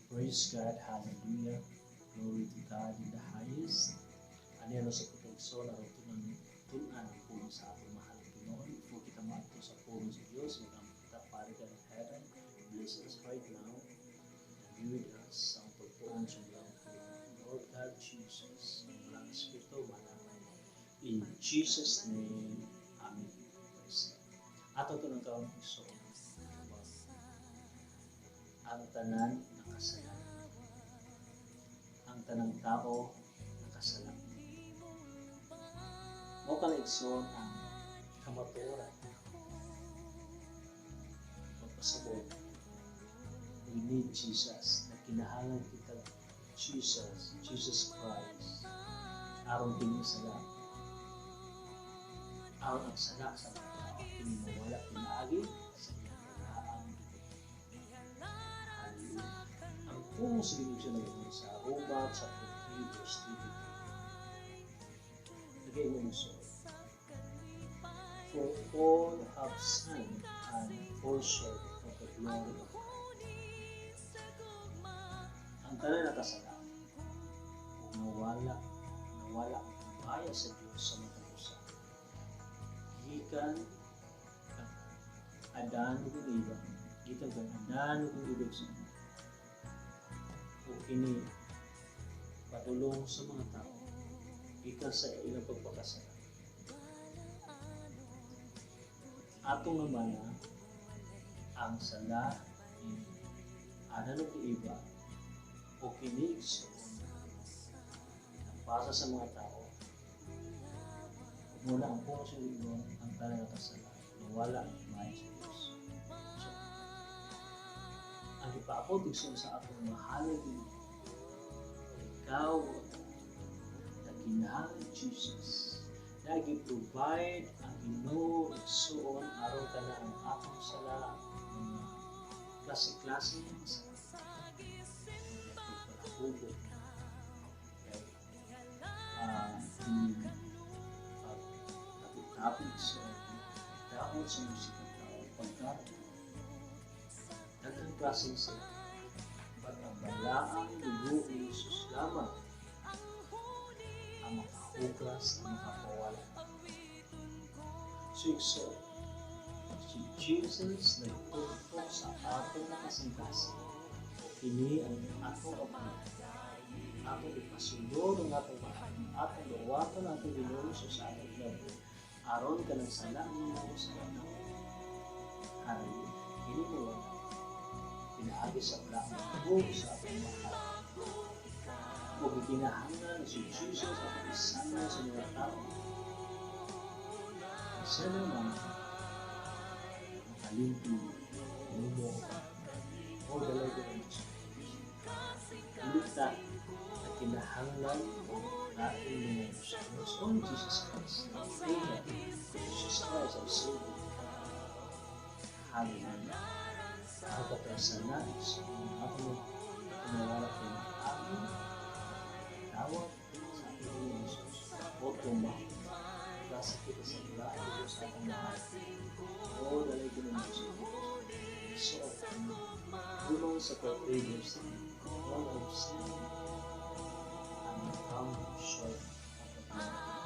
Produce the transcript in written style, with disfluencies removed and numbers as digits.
Praise God, hallelujah. Glory to God in the highest. Ano yan sa proteksyon, aron tun-an ang pulong sa atong mahal na Ginoo. Before kita maadto sa pulong sa Dios, mag-ampo kita. Father God in heaven, bless us right now and be with us sa ang pagtuon sa balaang Lord God Jesus, ang balaang Espiritu, manamay. In Jesus' name, Amen. Praise God. Ato ito ng karon, igsoon. Ang tanan nakasala. Ang tanang tao nakasala. Mao kana, igsoon, ang kamatuoran. Pagpasabot, we need Jesus. Nagkinahanglan kita Jesus, Jesus Christ. Aron kini sala. Aron ang sala sa mga tao kini mawala pinaagi sa iyang balaang dugo. Hallelujah. Ang pulong sa Ginoo siya nagaingon sa Roma chapter 3 verse 23. Nagaingon so, "For all have sinned and fall short of the glory of God." Ang tanan nakasala ug nawala ang himaya sa Dios sa matag usa. Gikan kang Adan ug Eva, gikan kang Adan ug Eva sa ug kini padulong sa mga tao gikan sa ilang pagpakasala. Atong namana ang sala ni Adan ug Eva o kini, igsoon, pasa sa mga tao. Ug muna ang pulong sa Ginoo, ang tanan nakasala, nawala ang himaya sa Dios. So, ang gipaabot, igsoon, sa atong mahal na Ginoo, ikaw na kinahanglan Jesus, na gi-provide ang Ginoo, igsoon, aron kana ang atong sala, mga klase-klase ng sala pagpalahubog kay kini pag tapik sa daot sa mga sikat tao pagkaroon daghang klaseng sala, but ang balaang dugo ni Jesus lamang ang makahugas, ang makapawala. So, igsoon, si Jesus nagtugtog sa atong nakasingkasing. Kini ang atong kabuhi. Atong ipasunod ang atong mahal. Atong dawaton ang atong Ginoo sa atong kinabuhi. Aron kanang sala nimo, sala nako. Hallelujah. Kini mo wala. Pinaagi sa balaang dugo sa atong mahal. Ug gikinahanglan si Jesus atong isama sa mga tao. Siya naman makalimpyo nimo o dalay ko ng Diyos. Dili ta na kinahanglan og laing mga sa Diyos. Only Jesus Christ. Amen. Jesus Christ our Savior. Hallelujah. Ang kaprasanan sa atong tumawala kay amin tawag sa ating Panginoon Jesus o tumaw klase kita sa balaang dugo sa atong mahal. O dalay ko ng Diyos. So, Romans chapter 3 verse 3. "All have sinned and come short of the glory."